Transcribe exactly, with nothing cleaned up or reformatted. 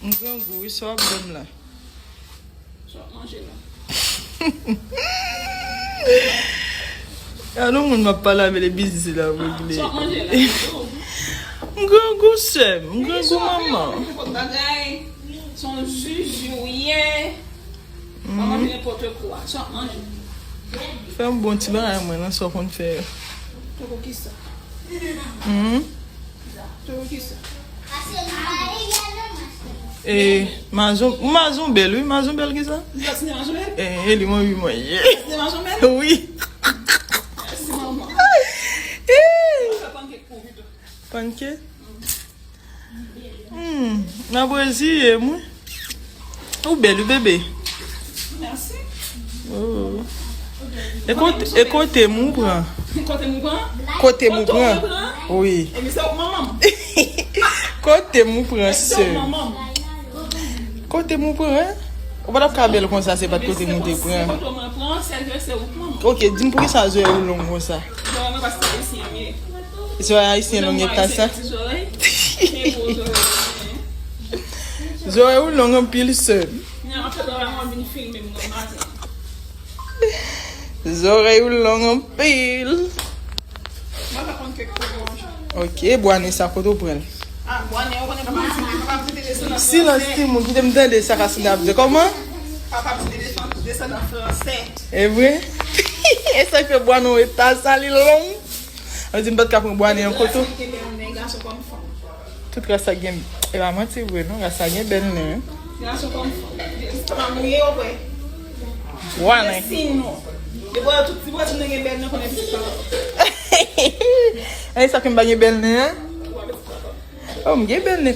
M grangou, wi, sa w ap ban m la. Sa w ap manje la? Gade yon moun m ap pale avè l, e biznis li ap regle. Sa w ap manje la? M grangou, sè m. M grangou, manman. Nenpòt bagay. Se yon zuzu w ye. Manman di nenpòt kwa. Sa w ap manje? Fè m bon ti bagay mwen nan sa w konn fè. Tankou kisa? Mhm. Tankou kisa? E, mazon, ou mazon bèl, wi, mazon bèl ki sa? Ou pa tine mazon bèl? E, e li mwen, wi, mwen, ye. Ou pa tine mazon bèl? Wi. Mèsi, manman. Fè pankèk pou ou pito. Pankèk? Hmm, m ap reziye m, wi. Ou bèl, wi, bebe. Mèsi. Oh. E kote, e kote m ou pran? Kote m ou pran? Kote m ou pran? Wi. Epi se ou k manman m. Kote m ou pran, sè? Kote m ou pran, en? Ou pa t ap ka bèl konsa, se pa t kote m ou te pran. Kote mwen pran, sè, se ou k manman. Ok, di m poukisa zòrèy ou long konsa? Zòrèy mwen paske ayisyen m ye. Zòrèy ayisyen long e ta sa? Ti zòrèy. Gen gwo zòrèy. Zòrèy ou long anpil, sè m. Nan, an fèt, zòrèy mwen vin filme m nan maten. Zòrèy ou long anpil. Mwen pa konn kèk kote manje. Ok, bwa nen sa kote w pran l? Ah, bwa nen, ou konnen papa m di, papa m di te desandan franse. Silans timoun, kite m tande sa Cassandra ap di. Kòman? Papa m di te desandan franse. E vre? E sa k fè bwa nen w e ta sa li long? An di m pa t ka pran bwa nen an kote w. Tout ras sa gen, e pa manti vre non, ras sa gen bèl nen, wi. Gason kòm fanm. Fanm ou ye, ou kwè? Bwa nen. Depi w wè tout ti bwa ti nen gen bèl nen, konnen pitit papa. E sa ke m pa gen bèl nen, en? Ou wè pitit papa. Oh, m gen bèl nen.